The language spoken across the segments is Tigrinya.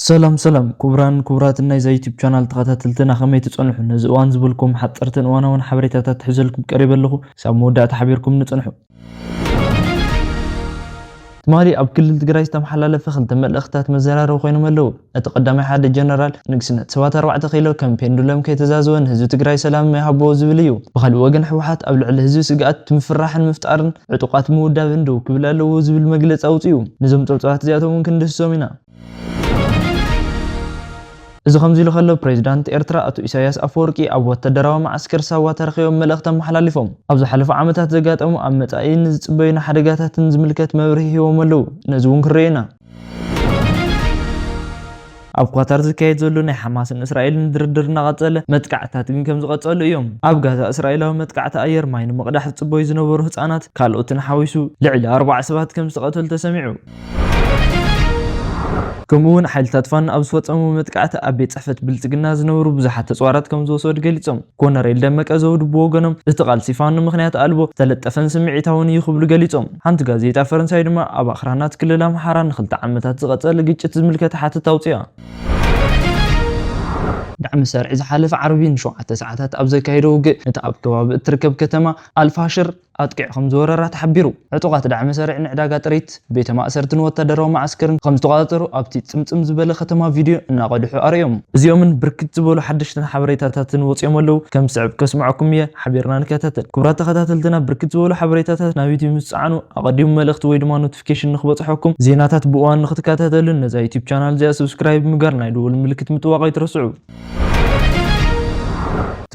ሰላም ሰላም ክቡራን ክቡራትን ናይዛ ዩቲዩብ ቻናል ተኸታተልትና፣ ከመይ ትጸንሑ? ነዚ እዋን ዝበልኩም ሓጸርትን እዋናውን ሓበሬታታት ሒዘልኩም ቀሪበ ኣለኹ። ሳብ መወዳእታ ሓቢርኩም ንጽንሑ። ትማሊ ኣብ ክልል ትግራይ ዝተመሓላለፈ ክልተ መልእኽትታት መዘራረቢ ኮይኖም ኣለዉ። እቲ ቀዳማይ፣ ሓደ ጀነራል ንግስነት ሰባት ኣርባዕተ ኪሎ ከም ፔንዱለም ከይተዛዘወ ንህዝቢ ትግራይ ሰላም ይሃቦ ዝብል እዩ። ብኻልእ ወገን፣ ህወሓት ኣብ ልዕሊ ህዝቢ ስግኣት ምፍራሕን ምፍጣርን ዕጡቓት ምውዳብን ደው ክብል ኣለዎ ዝብል መግለፂ ኣውፅኡ። ነዞም ፀብፀባት እዚኣቶም እውን ክንድህስሶም ኢና። እዚ ከምዚ ኢሉ ከሎ፣ ፕሬዚዳንት ኤርትራ ኣቶ ኢሳያስ ኣፈወርቂ ኣብ ወታደራዊ መዓስከር ሳዋ ተረኺቦም መልእኽቲ ኣመሓላሊፎም። ኣብ ዝሓለፉ ዓመታት ዘጋጠሙ፣ ኣብ መጻኢ ንዝጽበዩና ሓደጋታትን ዝምልከት መብርሂ ሂቦም ኣለዉ። ነዚ እውን ክንርኢ ኢና። ኣብ ኳታር ዝካየድ ዘሎ ናይ ሓማስን እስራኤልን ድርድር እናቐጸለ፣ መጥቃዕትታት ግን ከም ዝቐጸሉ እዮም። ኣብ ጋዛ እስራኤላዊ መጥቃዕቲ ኣየር ማይ ንምቕዳሕ ዝጽበዩ ዝነበሩ ህጻናት ካልኦትን ሓዊሱ ልዕሊ ኣርባዓ ሰባት ከም ዝተቐተሉ ተሰሚዑ። ከምኡ እውን ሓይልታት ፋኖ ኣብ ዝፈጸሙ መጥቃዕቲ ኣብ ቤት ጽሕፈት ብልጽግና ዝነበሩ ብዙሓት ተጽዋራት ከም ዝወሰዱ ገሊጾም። ኮነሬል ደመቀ ዘውዱ ብወገኖም፣ እቲ ቃልሲ ፋኖ ምኽንያት ኣልቦ፣ ዝተለጠፈን ስምዒታውን እዩ ክብሉ ገሊጾም። ሓንቲ ጋዜጣ ፈረንሳይ ድማ ኣብ ኣኽራናት ክልል ኣምሓራ ንክልተ ዓመታት ዝቐጸለ ግጭት ዝምልከት ሓተታ ኣውጺኣ። ዳዕመ ሰርዒ ዝሓለፈ ዓርቢ ንሸውዓተ ሰዓታት ኣብ ዘካየዶ ውግእ፣ ነቲ ኣብ ከባቢ እትርከብ ከተማ ኣልፋሽር ኣጥቂዑ ከም ዝወረራ ተሓቢሩ። ዕጡቓት ዳዕመ ሰርዒ ንዕዳጋ ጥሪት፣ ቤተ ማእሰርትን ወታደራዊ መዓስከርን ከም ዝተቖጻጸሩ ኣብቲ ጽምጽም ዝበለ ከተማ ቪድዮ እናቐድሑ ኣርእዮም። እዚኦምን ብርክት ዝበሉ ሓደሽትን ሓበሬታታትን ወጺኦም ኣለዉ። ከም ዝስዕብ ከስምዐኩም እየ፣ ሓቢርና ንከታተል። ክቡራት ተኸታተልትና፣ ብርክት ዝበሉ ሓበሬታታት ናብ ዩቲዩብ ምስ ጸዓኑ፣ ኣቐዲሙ መልእኽቲ ወይ ድማ ኖቲፊኬሽን ንክበጽሐኩም፣ ዜናታት ብእዋኑ ንክትከታተሉን ነዛ ዩቲዩብ ቻናል እዚኣ ሰብስክራይብ ምግባር፣ ናይ ደወል ምልክት ምጥዋቕ ኣይትረስዑ።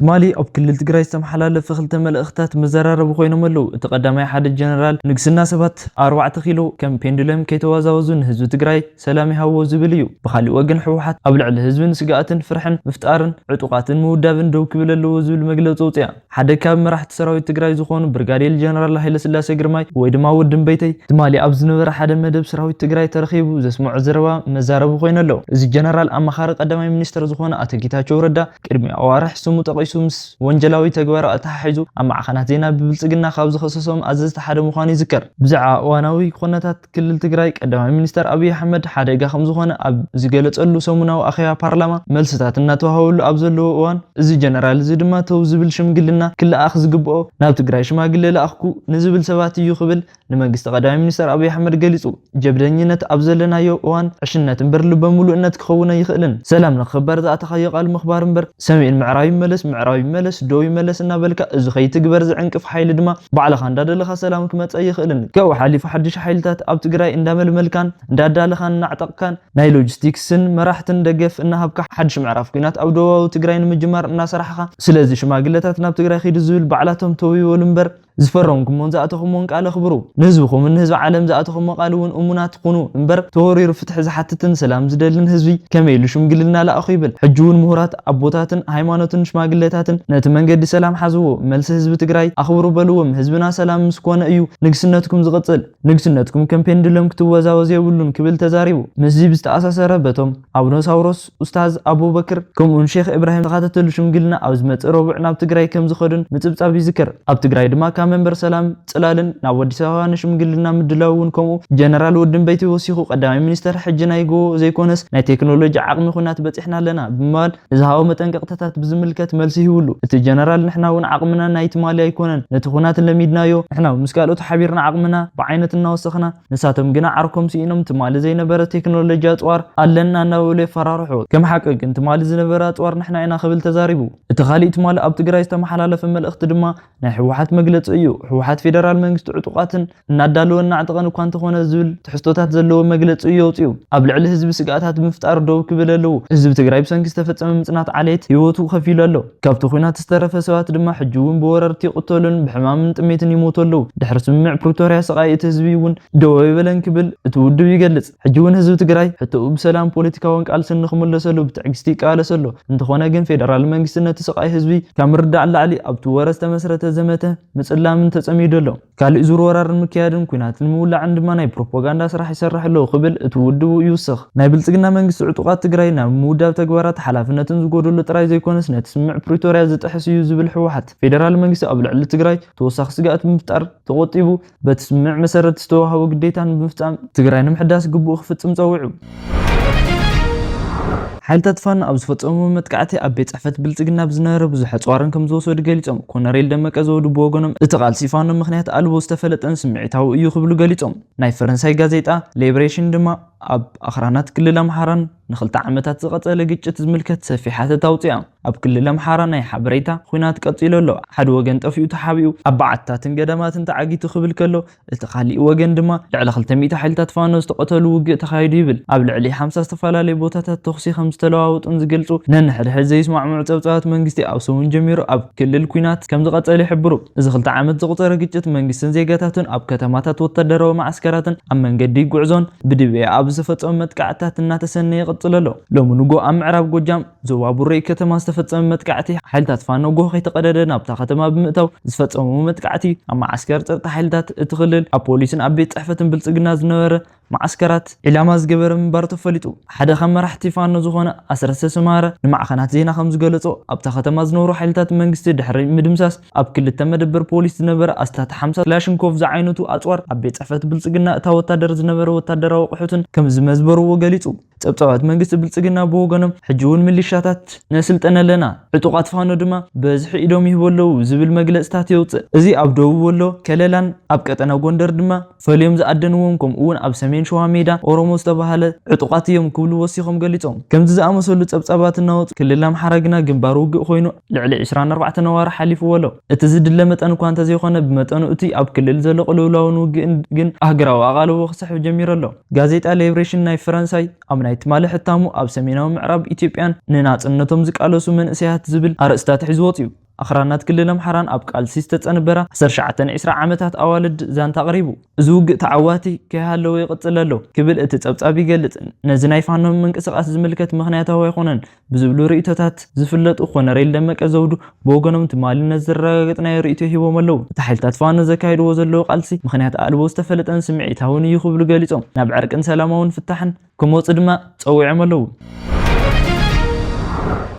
ትማሊ ኣብ ክልል ትግራይ ዝተመሓላለፈ ክልተ መልእኽትታት መዘራረቢ ኮይኖም ኣለዉ። እቲ ቀዳማይ፣ ሓደ ጀነራል ንግስና ሰባት ኣርባዕተ ኪሎ ከም ፔንዱለም ከይተዋዛወዙ ንህዝቢ ትግራይ ሰላም ይሃቦ ዝብል እዩ። ብኻሊእ ወገን፣ ህወሓት ኣብ ልዕሊ ህዝብን ስግኣትን ፍርሕን ምፍጣርን ዕጡቓትን ምውዳብን ደው ክብል ኣለዎ ዝብል መግለፂ ኣውፅኣ። ሓደ ካብ መራሕቲ ሰራዊት ትግራይ ዝኾኑ ብርጋዴር ጀነራል ሃይለስላሴ ግርማይ ወይ ድማ ወዲ እምበይተይ፣ ትማሊ ኣብ ዝነበረ ሓደ መደብ ሰራዊት ትግራይ ተረኺቡ ዘስምዖ ዘረባ መዛረቢ ኮይኑ ኣሎ። እዚ ጀነራል፣ ኣማኻሪ ቀዳማይ ሚኒስተር ዝኾነ ኣቶ ጌታቸው ረዳ ቅድሚ ኣዋርሕ ስሙ ጠቒሱ ምስ ወንጀላዊ ተግባር ኣተሓሒዙ ኣብ ማዕኸናት ዜና ብብልጽግና ካብ ዝኸሰሶም ኣዘዝቲ ሓደ ምዃኑ ይዝከር። ብዛዕባ እዋናዊ ኩነታት ክልል ትግራይ ቀዳማይ ሚኒስተር ኣብይ ኣሕመድ ሓደጋ ከም ዝኾነ ኣብ ዝገለጸሉ ሰሙናዊ ኣኼባ ፓርላማ መልስታት እናተዋሃበሉ ኣብ ዘለዎ እዋን፣ እዚ ጀነራል እዚ ድማ ተው ዝብል ሽምግልና ክለኣኽ ዝግብኦ፣ ናብ ትግራይ ሽማግለ ለኣኽኩ ንዝብል ሰባት እዩ ክብል ንመንግስቲ ቀዳማይ ሚኒስተር ኣብይ ኣሕመድ ገሊጹ። ጀብደኝነት ኣብ ዘለናዮ እዋን ዕሽነት እምበር ልበ ሙሉእነት ክኸውን ኣይኽእልን። ሰላም ንኽኽበር ዝኣተኻዮ ቃል ምኽባር እምበር፣ ሰሜን ምዕራብ ይመለስ፣ ምዕራብ ይመለስ፣ ደው ይመለስ እናበልካ፣ እዚ ከይትግበር ዝዕንቅፍ ሓይሊ ድማ ባዕልኻ እንዳደለኻ ሰላም ክመጽእ ኣይኽእልን። ካብኡ ሓሊፉ ሓድሽ ሓይልታት ኣብ ትግራይ እንዳመልመልካን እንዳዳለኻን እናዕጠቕካን፣ ናይ ሎጂስቲክስን መራሕትን ደገፍ እናሃብካ፣ ሓድሽ ምዕራፍ ኲናት ኣብ ደቡባዊ ትግራይ ንምጅማር እናሰራሕኻ፣ ስለዚ ሽማግለታት ናብ ትግራይ ኺዱ ዝብል ባዕላቶም ተው ይበሉ እምበር፣ ዝፈረምኩሞን ዝኣተኹሞን ቃል ኣኽብሩ። ንህዝብኹምን ንህዝቢ ዓለም ዝኣተኹሞ ቃል እውን እሙናት ኩኑ እምበር፣ ተወሪሩ ፍትሒ ዝሓትትን ሰላም ዝደልን ህዝቢ ከመይ ኢሉ ሽምግልና ለኣኹ ይብል? ሕጂ እውን ምሁራት ኣቦታትን ሃይማኖትን ሽማግለታትን ነቲ መንገዲ ሰላም ሓዝዎ፣ መልሲ ህዝቢ ትግራይ ኣኽብሩ በልዎም። ህዝብና ሰላም ምስ ኮነ እዩ ንግስነትኩም ዝቕጽል። ንግስነትኩም ከም ፔንዱለም ክትወዛወዝ የብሉን ክብል ተዛሪቡ። ምስዚ ብዝተኣሳሰረ፣ በቶም ኣቡነ ሳውሮስ፣ ኡስታዝ ኣቡበክር ከምኡውን ሼኽ ኢብራሂም ዝተኻተተሉ ሽምግልና ኣብ ዝመጽእ ረቡዕ ናብ ትግራይ ከም ዝኸዱን ምጽብጻብ ይዝከር። ኣብ ትግራይ ድማ ካብ መንበር ሰላም ጽላልን ናብ ኣዲስ ኣበባ ንሽምግልና ምድላው እውን ከምኡ። ጀነራል ወዲ እምበይተይ ወሲኹ፣ ቀዳማይ ሚኒስተር ሕጂ ናይ ጎቦ ዘይኮነስ ናይ ቴክኖሎጂ ዓቕሚ ኲናት በጺሕና ኣለና ብምባል ንዝሃቦ መጠንቀቕታታት ብዝምልከት መልሲ ሂብሉ። እቲ ጀነራል፣ ንሕና እውን ዓቕምና ናይ ትማሊ ኣይኮነን፣ ነቲ ኲናት ለሚድናዮ። ንሕና እውን ምስ ካልኦት ሓቢርና ዓቕምና ብዓይነት እናወሰኽና፣ ንሳቶም ግና ዓርኮም ስኢኖም ትማሊ ዘይነበረ ቴክኖሎጂ ኣጽዋር ኣለና እናበሉ የፈራርሑ። ከም ሓቂ ግን ትማሊ ዝነበረ ኣጽዋር ንሕና ኢና ክብል ተዛሪቡ። እቲ ካሊእ ትማሊ ኣብ ትግራይ ዝተመሓላለፈ መልእኽቲ ድማ ናይ ህወሓት መግለጺ እዩ። ህወሓት፣ ፌደራል መንግስቲ ዕጡቓትን እናዳለወ እናዕጠቐን እኳ እንተኾነ ዝብል ትሕዝቶታት ዘለዎ መግለጺ እዩ ኣውጺኡ። ኣብ ልዕሊ ህዝቢ ስግኣታት ብምፍጣር ደው ክብል ኣለዎ። ህዝቢ ትግራይ ብሰንኪ ዝተፈጸመ ምጽናት ዓሌት ህይወቱ ከፊሉ ኣሎ። ካብቲ ኲናት ዝተረፈ ሰባት ድማ ሕጂ እውን ብወረርቲ ይቕተሉን ብሕማምን ጥሜትን ይሞቱ ኣለዉ። ድሕሪ ስምምዕ ፕሪቶርያ ስቓይ እቲ ህዝቢ እውን ደው ኣይበለን ክብል እቲ ውድብ ይገልጽ። ሕጂ እውን ህዝቢ ትግራይ ሕቶኡ ብሰላም ፖለቲካውን ቃልስን ንኽምለሰሉ ብትዕግስቲ ይቃለስ ኣሎ። እንተኾነ ግን ፌደራል መንግስቲ ነቲ ስቓይ ህዝቢ ካብ ምርዳእ ንላዕሊ ኣብቲ ወረ ዝተመስረተ ዘመተ ምጽላምን ተጸሚዱ ኣሎ። ካልእ ዙር ወራርን ምክያድን ኲናትን ምውላዕን ድማ ናይ ፕሮፓጋንዳ ስራሕ ይሰርሕ ኣሎ ክብል እቲ ውድቡ ይውስኽ። ናይ ብልጽግና መንግስቲ ዕጡቓት ትግራይ ናብ ምውዳብ ተግባራት ሓላፍነትን ዝጎደሎ ጥራይ ዘይኮነስ ነቲ ስምምዕ ፕሪቶርያ ዝጥሕስ እዩ ዝብል ህወሓት፣ ፌደራል መንግስቲ ኣብ ልዕሊ ትግራይ ተወሳኺ ስግኣት ብምፍጣር ተቖጢቡ በቲ ስምምዕ መሰረት ዝተዋህቦ ግዴታ ንምፍጻም ትግራይ ንምሕዳስ ግቡኡ ክፍጽም ጸዊዑ። ሓይልታት ፋኖ ኣብ ዝፈጸሙ መጥቃዕቲ ኣብ ቤት ጽሕፈት ብልጽግና ብዝነበረ ብዙሕ ኣጽዋርን ከም ዝወሰዱ ገሊጾም። ኮነሬል ደመቀ ዘውዱ ብወገኖም፣ እቲ ቃልሲ ፋኖ ምኽንያት ኣልቦ ዝተፈለጠን ስምዒታዊ እዩ ክብሉ ገሊጾም። ናይ ፈረንሳይ ጋዜጣ ሌብሬሽን ድማ ኣብ ኣኽራናት ክልል ኣምሓራን ንኽልተ ዓመታት ዝቐጸለ ግጭት ዝምልከት ሰፊሕ ሓተታ ኣውጽኣ። ኣብ ክልል ኣምሓራ ናይ ሓበሬታ ኹናት ቀጺሉ ኣሎ። ሓደ ወገን ጠፊኡ ተሓቢኡ ኣብ በዓትታትን ገዳማትን ተዓጊቱ ክብል ከሎ፣ እቲ ካሊእ ወገን ድማ ልዕሊ ክልተ ሚእቲ ሓይልታት ፋኖ ዝተቐተሉ ውግእ ተኻይዱ ይብል። ኣብ ልዕሊ ሓምሳ ዝተፈላለዩ ቦታታት ተኹሲ ከም ዝተለዋወጡን ዝገልጹ ነንሕድሕድ ዘይስማዕምዑ ጸብጻባት መንግስቲ ኣብ ሰሙን ጀሚሩ ኣብ ክልል ኲናት ከም ዝቐጸለ ይሕብሩ። እዚ ክልተ ዓመት ዘቑጸረ ግጭት መንግስትን ዜጋታትን ኣብ ከተማታት ወታደራዊ መዓስከራትን ኣብ መንገዲ ጉዕዞን ብድቤ ኣብ ዝተፈጸሙ መጥቃዕትታት እናተሰነየ ይቕጽል ኣሎ። ሎሚ ንጎ ኣብ ምዕራብ ጎጃም ዞባ ቡሬ ከተማ ዝተፈጸመ መጥቃዕቲ ሓይልታት ፋኖ ጎህ ከይተቐደደ ናብታ ከተማ ብምእታው ዝፈጸሙ መጥቃዕቲ ኣብ መዓስከር ጸጥታ ሓይልታት እቲ ክልል ኣብ ፖሊስን ኣብ ቤት ጽሕፈትን ብልጽግና ዝነበረ መዓስከራት ዒላማ ዝገበረ ምንባሩ ተፈሊጡ። ሓደ ካብ መራሕቲ ፋኖ ዝኾነ ኣስረሰ ስማረ ንማዕኸናት ዜና ከም ዝገለጾ ኣብታ ከተማ ዝነበሩ ሓይልታት መንግስቲ ድሕሪ ምድምሳስ ኣብ ክልተ መደበር ፖሊስ ዝነበረ ኣስታት ሓምሳ ክላሽንኮቭ ዝዓይነቱ ኣጽዋር ኣብ ቤት ጽሕፈት ብልጽግና እታ ወታደር ዝነበረ ወታደራዊ ኣቑሑትን ከም ዝመዝበርዎ ገሊጹ። ጸብጻባት መንግስቲ ብልጽግና ብወገኖም ሕጂ እውን ሚሊሻታት ነስልጠን ኣለና፣ ዕጡቓት ፋኖ ድማ በዝሒ ኢዶም ይህቡ ኣለዉ ዝብል መግለጽታት የውጽእ። እዚ ኣብ ደቡብ ወሎ ከለላን ኣብ ቀጠና ጎንደር ድማ ፈልዮም ዝኣደንዎም ከምኡ እውን ኣብ ሰሜን ሸዋ ሜዳ ኦሮሞ ዝተባህለ ዕጡቓት እዮም ክብሉ ወሲኾም ገሊጾም። ከምዚ ዝኣመሰሉ ጸብጻባት እናወጹ ክልል ኣምሓራ ግና ግንባር ውግእ ኮይኑ ልዕሊ ዕስራን ኣርባዕተን ኣዋርሕ ሓሊፍዎ ኣሎ። እቲ ዝድለ መጠን እኳ እንተዘይኮነ ብመጠኑ እቲ ኣብ ክልል ዘሎ ቅልውላውን ውግእን ግን ኣህግራዊ ኣቓልቦ ክስሕብ ጀሚሩ ኣሎ። ጋዜጣ ሌብሬሽን ናይ ፈረንሳይ ኣብ ናይ ትማሊ ሕታሙ ኣብ ሰሜናዊ ምዕራብ ኢትዮጵያን ንናጽነቶም ዝቃለሱ መንእሰያት ዝብል ኣርእስታት ሒዙ ወጺኡ። ኣኽራናት ክልል ኣምሓራን ኣብ ቃልሲ ዝተጸንበራ ዓሰርተ ትሽዓተን ዕስራን ዓመታት ኣዋልድ ዛንታ ኣቕሪቡ። እዚ ውግእ ተዓዋቲ ከይሃለወ ይቕጽል ኣሎ ክብል እቲ ጸብጻብ ይገልጽ። ነዚ ናይ ፋኖ ምንቅስቓስ ዝምልከት ምኽንያታዊ ኣይኮነን ብዝብሉ ርእይቶታት ዝፍለጡ ኮነሬል ደመቀ ዘውዱ ብወገኖም ትማሊ ነዚ ዘረጋገጽናዮ ርእይቶ ሂቦም ኣለዉ። እቲ ሓይልታት ፋኖ ዘካይድዎ ዘለዉ ቃልሲ ምኽንያት ኣልቦ ዝተፈለጠን ስምዒታውን እዩ ክብሉ ገሊጾም ናብ ዕርቅን ሰላማውን ፍታሕን ክመጹ ድማ ጸዊዖም ኣለዉ።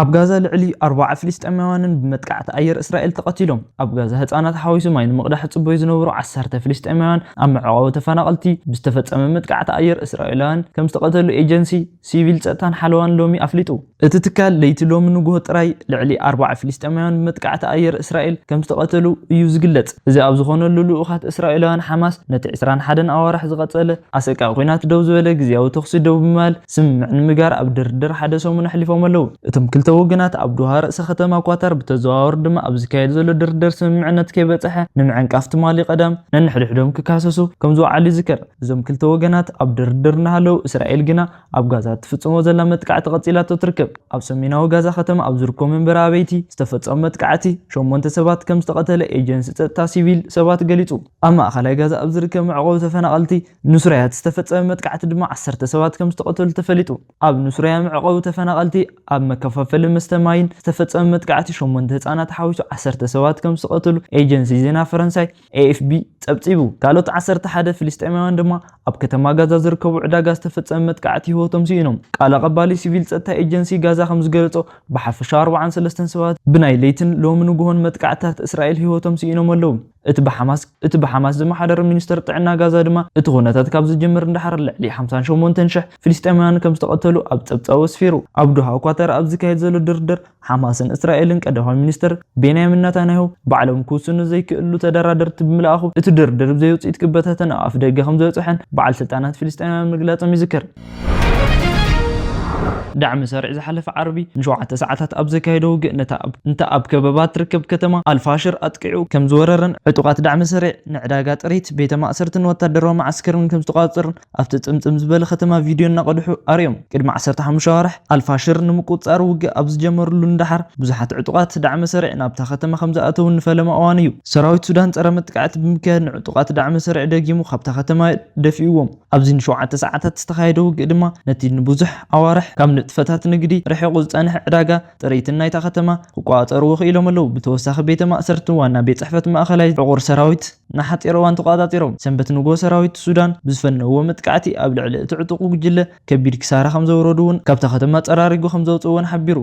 ኣብ ጋዛ ልዕሊ ኣርባዓ ፍልስጤማውያንን ብመጥቃዕቲ ኣየር እስራኤል ተቐቲሎም። ኣብ ጋዛ ህጻናት ሓዊሱ ማይ ንምቕዳሕ ጽበዩ ዝነበሩ ዓሰርተ ፍልስጤማውያን ኣብ መዕቆቢ ተፈናቐልቲ ብዝተፈጸመ መጥቃዕቲ ኣየር እስራኤላውያን ከም ዝተቐተሉ ኤጀንሲ ሲቪል ጸጥታን ሓለዋን ሎሚ ኣፍሊጡ። እቲ ትካል ለይቲ ሎሚ ንግሆ ጥራይ ልዕሊ ኣርባዓ ፍልስጤማውያን ብመጥቃዕቲ ኣየር እስራኤል ከም ዝተቐተሉ እዩ ዝግለጽ። እዚ ኣብ ዝኾነሉ ልኡኻት እስራኤላውያን ሓማስ ነቲ ዕስራን ሓደን ኣዋርሕ ዝቐጸለ ኣሰቃቂ ኲናት ደው ዝበለ ግዝያዊ ተኹሲ ደው ብምባል ስምምዕ ንምግባር ኣብ ድርድር ሓደ ሰሙን ኣሕሊፎም ኣለዉ። እቶም ክልተ ወገናት ኣብ ዶሃ ርእሰ ከተማ ኳታር ብተዘዋወር ድማ ኣብ ዝካየድ ዘሎ ድርድር ስምምዕነት ከይበጽሐ ንምዕንቃፍ ትማሊ ቀዳም ነንሕድሕዶም ክካሰሱ ከም ዝወዓሉ ይዝከር። እዞም ክልተ ወገናት ኣብ ድርድር እናሃለዉ እስራኤል ግና ኣብ ጋዛ ትፍጽሞ ዘላ መጥቃዕቲ ቀጺላቶ ትርከብ። ኣብ ሰሜናዊ ጋዛ ከተማ ኣብ ዝርከቡ መንበሪ ኣበይቲ ዝተፈጸመ መጥቃዕቲ ሸሞንተ ሰባት ከም ዝተቐተለ ኤጀንሲ ጸጥታ ሲቪል ሰባት ገሊጹ። ኣብ ማእኸላይ ጋዛ ኣብ ዝርከብ መዕቆቢ ተፈናቐልቲ ኑስራያት ዝተፈጸመ መጥቃዕቲ ድማ ዓሰርተ ሰባት ከም ዝተቐተሉ ተፈሊጡ። ኣብ ኑስራያ መዕቆቢ ተፈናቐልቲ ኣብ መከፋፈሊ መስተ ማይን ዝተፈጸመ መጥቃዕቲ ሸሞንተ ህጻናት ሓዊሱ ዓሰርተ ሰባት ከም ዝተቐተሉ ኤጀንሲ ዜና ፈረንሳይ ኤ ኤፍ ቢ ጸብጺቡ። ካልኦት ዓሰርተ ሓደ ፍልስጤማውያን ድማ ኣብ ከተማ ጋዛ ዝርከቡ ዕዳጋ ዝተፈጸመ መጥቃዕቲ ህይወቶም ስኢኖም። ቃል ኣቐባሊ ሲቪል ጸጥታ ኤጀንሲ ጋዛ ከም ዝገለጾ ብሓፈሻ ኣርባዓን ሰለስተን ሰባት ብናይ ለይትን ሎሚ ንግሆን መጥቃዕትታት እስራኤል ህይወቶም ስኢኖም ኣለዉ። እቲ ብሓማስ፣ እቲ ብሓማስ ዝመሓደር ሚኒስተር ጥዕና ጋዛ ድማ እቲ ኩነታት ካብ ዝጅምር እንዳሓር ልዕሊ ሓምሳን ሸሞንተን ሽሕ ፍልስጤማውያን ከም ዝተቐተሉ ኣብ ጸብጻቡ ኣስፊሩ። ኣብ ዶሃ ኳታር ኣብ ዝካየድ ዘሎ ድርድር ሓማስን እስራኤልን ቀዳማይ ሚኒስተር ቤንያሚን ናታንያሁ ባዕሎም ክውስኑ ዘይክእሉ ተደራደርቲ ብምልኣኹ እቲ ድርድር ብዘይ ውጽኢት ክበታተን ኣብ ኣፍ ደገ ከም ዝበጽሐን በዓል ስልጣናት ፍልስጤማውያን ምግላጾም ይዝከር። ዳዕመ ሰሪዕ ዝሓለፈ ዓርቢ ንሸውዓተ ሰዓታት ኣብ ዘካየዶ ውግእ ነታ ኣብ፣ ነታ ኣብ ከበባ ትርከብ ከተማ ኣልፋሽር ኣጥቂዑ ከም ዝወረረን ዕጡቓት ዳዕመ ሰሪዕ ንዕዳጋ ጥሪት፣ ቤተ ማእሰርትን ወታደራዊ መዓስከርን ከም ዝተቋጸሩን ኣብቲ ጽምጽም ዝበለ ከተማ ቪድዮ እናቐድሑ ኣርእዮም። ቅድሚ ዓሰርተ ሓሙሽተ ኣዋርሕ ኣልፋሽር ንምቁጽጻር ውግእ ኣብ ዝጀመሩሉ ንደሓር ብዙሓት ዕጡቓት ዳዕመ ሰሪዕ ናብታ ከተማ ከም ዝኣተውን ንፈለማ እዋን እዩ። ሰራዊት ሱዳን ጸረ መጥቃዕቲ ብምክያድ ንዕጡቓት ዳዕመ ሰሪዕ ደጊሙ ካብታ ከተማ ደፊእዎም። ኣብዚ ንሸውዓተ ሰዓታት ዝተኻየደ ውግእ ድማ ነቲ ንብዙሕ ኣዋርሕ ካብ ንጥፈታት ንግዲ ርሒቑ ዝጸንሐ ዕዳጋ ጥሪትን ናይታ ከተማ ክቆጻጸርዎ ክኢሎም ኣለዉ። ብተወሳኺ ቤተ ማእሰርቲ ዋና ቤት ጽሕፈት ማእኸላይ ዕቑር ሰራዊት ንሓጺር እዋን ተቆጻጺሮም። ሰንበት ንግሆ ሰራዊት ሱዳን ብዝፈነዎ መጥቃዕቲ ኣብ ልዕሊ እቲ ዕጡቕ ጉጅለ ከቢድ ክሳራ ከም ዘውረዱ እውን ካብታ ከተማ ጸራሪጉ ከም ዘውጽእዎን ሓቢሩ።